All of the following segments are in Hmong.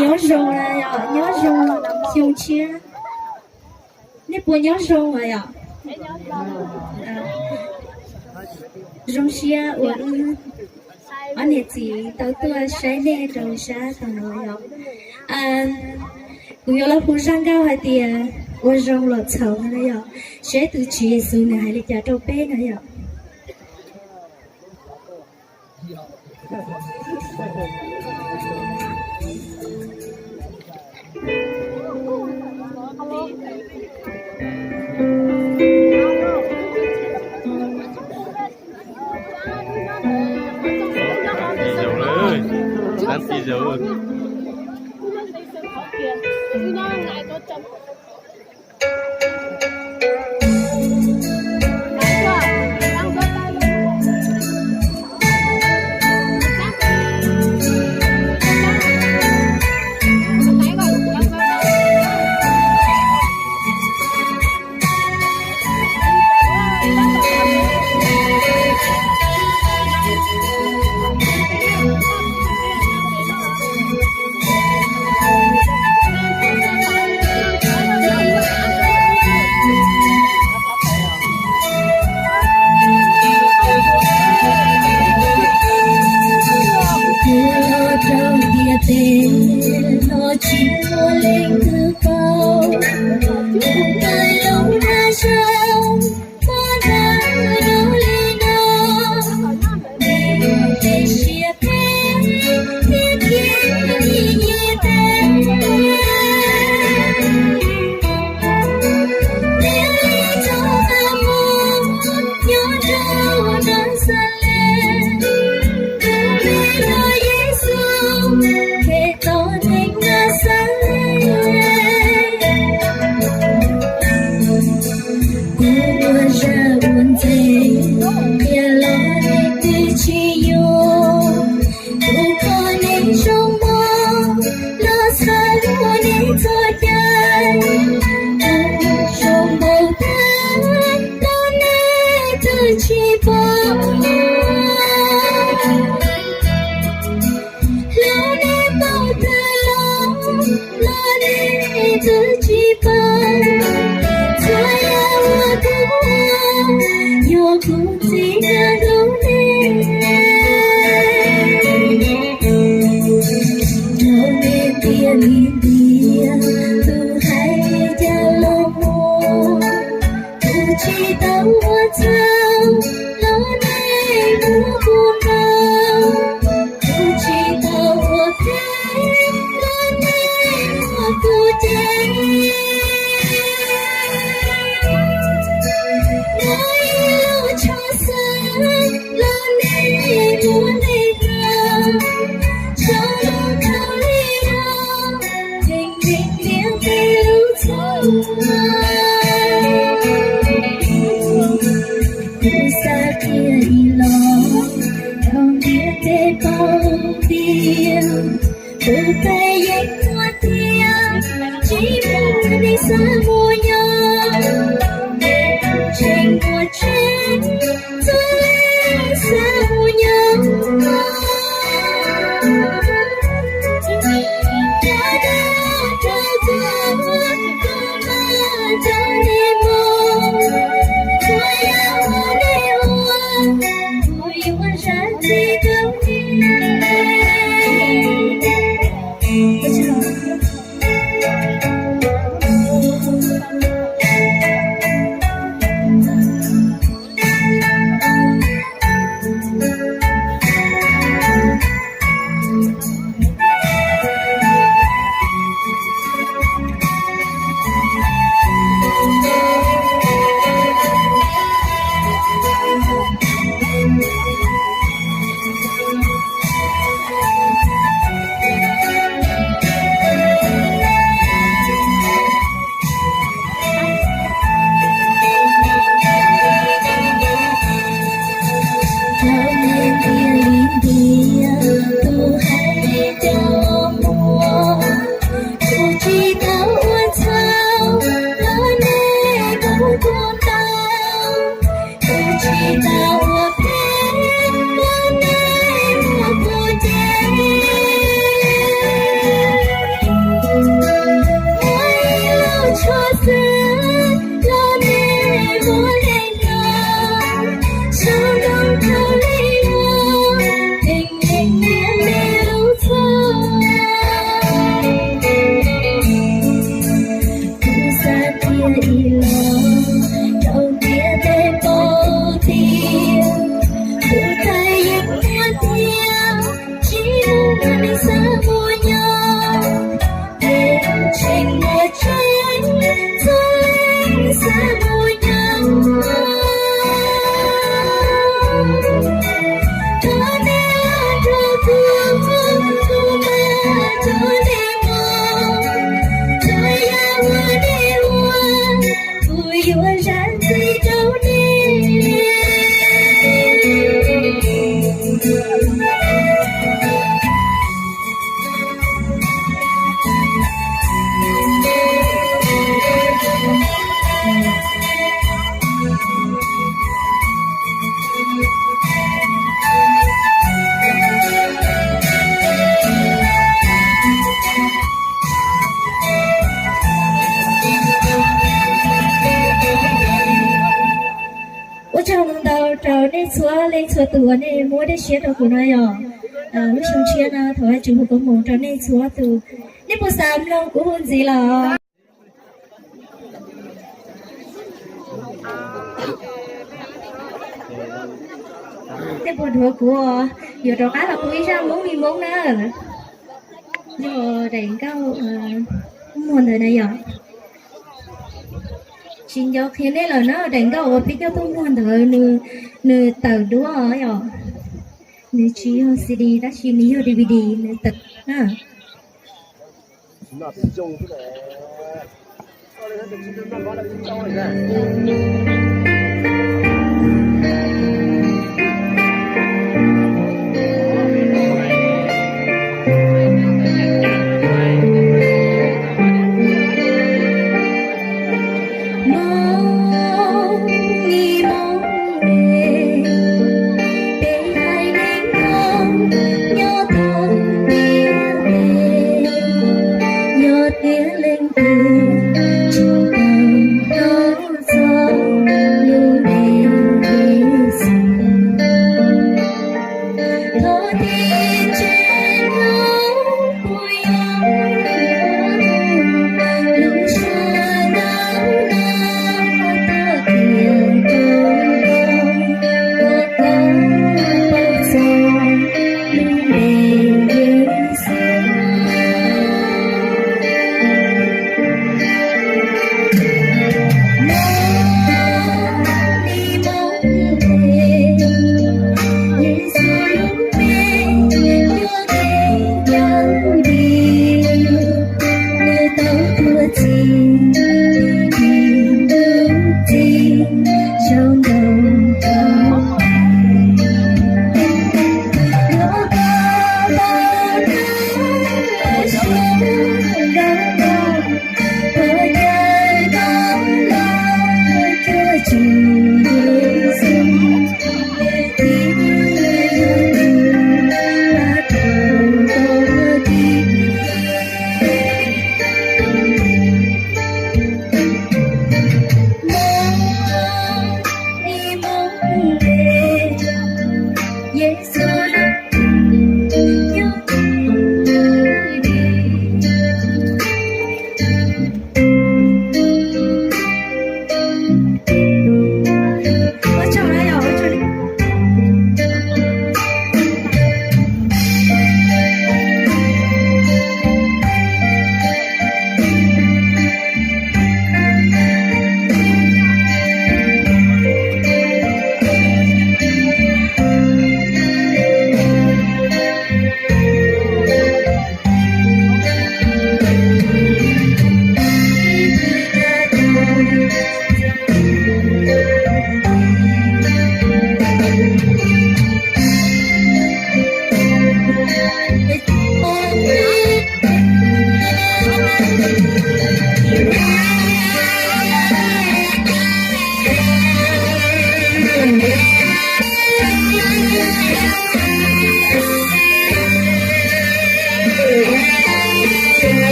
Nyob zoo, nyob zoo, xyoo tshiab. Nej puas nyob zoo os yom? Zoo siab uas wb ob niam txiv tau tuaj saib nej rau sab tag no yom. Kuv yuav los hu zaj nkauj hais tias ua zoo los txhaum no yom, seb tus Tswv Yexus nws hais li cas rau peb no yom. Kuv los rau ntiaj teb no tsis muaj leej twg paub, kuv tais loo dag zog, muab dag zoo li no, neb tej siab phem thiab thiaj li nyiam peb. Neb li rau tas mus nyob rau Naxales, tus me yog Yexus, Khetos neeg Naxales. Kuv ua zaj ua ntxeev qhia los neb twb tsis yuav, kuv kho neb zoo mog los txhawb ua neb txoj cai, kuv zoo npaum twg los neb twb tsis pom. Hlub neb npaum twg los, los neb twb tsis paub. Txhua yam uas kuv ua, yog kuv Txiv nkawd hlub neb. Rau neb tiag li tiag, tus hais li cas los muaj. Kuv tsis tau ua txhaum los neb muab kuv ntaus, kuv tsis tau ua phem los neb muab kuv cem. Muaj ib lub tsho xwb los neb muab ntes tag, tso lub thaum li no, kheev kheev tiag peb lub txhua. Kuv xav qhia ib los rau ntiaj teb paub tias, tus tais yeej muaj tiag, tsis muaj neeg xav mus nyob, tseem muaj tseeb txhua leej xav mus nyob. Rau kuv, kuv mam rau neb mus, txhua yam uas neb ua, kuv yuav zam txim rau neb. Leej txhua tus uas nej muab dej siab rau kuv no yog lub xyoo tshiab no thov Vajtswv hu koob hmoov rau nej txhua tus. Nej puas xav mloog kuv hu ntxiv los? Tej puas dhuav kuv, yuav rov qab los kuv ib zaj Hmoob li Hmoob na. Yog daim nkauj muag ntawd na yom. Tsis nco qhia nej lawm na, daim nkauj uas peb coj tuaj muag ntawd nws tawm duab yom. Nws tsis yog C D tab sis nws yog D V D, nws tawm na.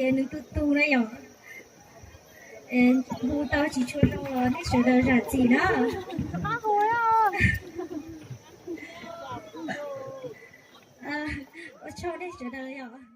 Nws tu tu na yom. Hu tau tsis tshua zoo los nej sawv daws zam txim na. Ua tsaug nej sawv daws yom.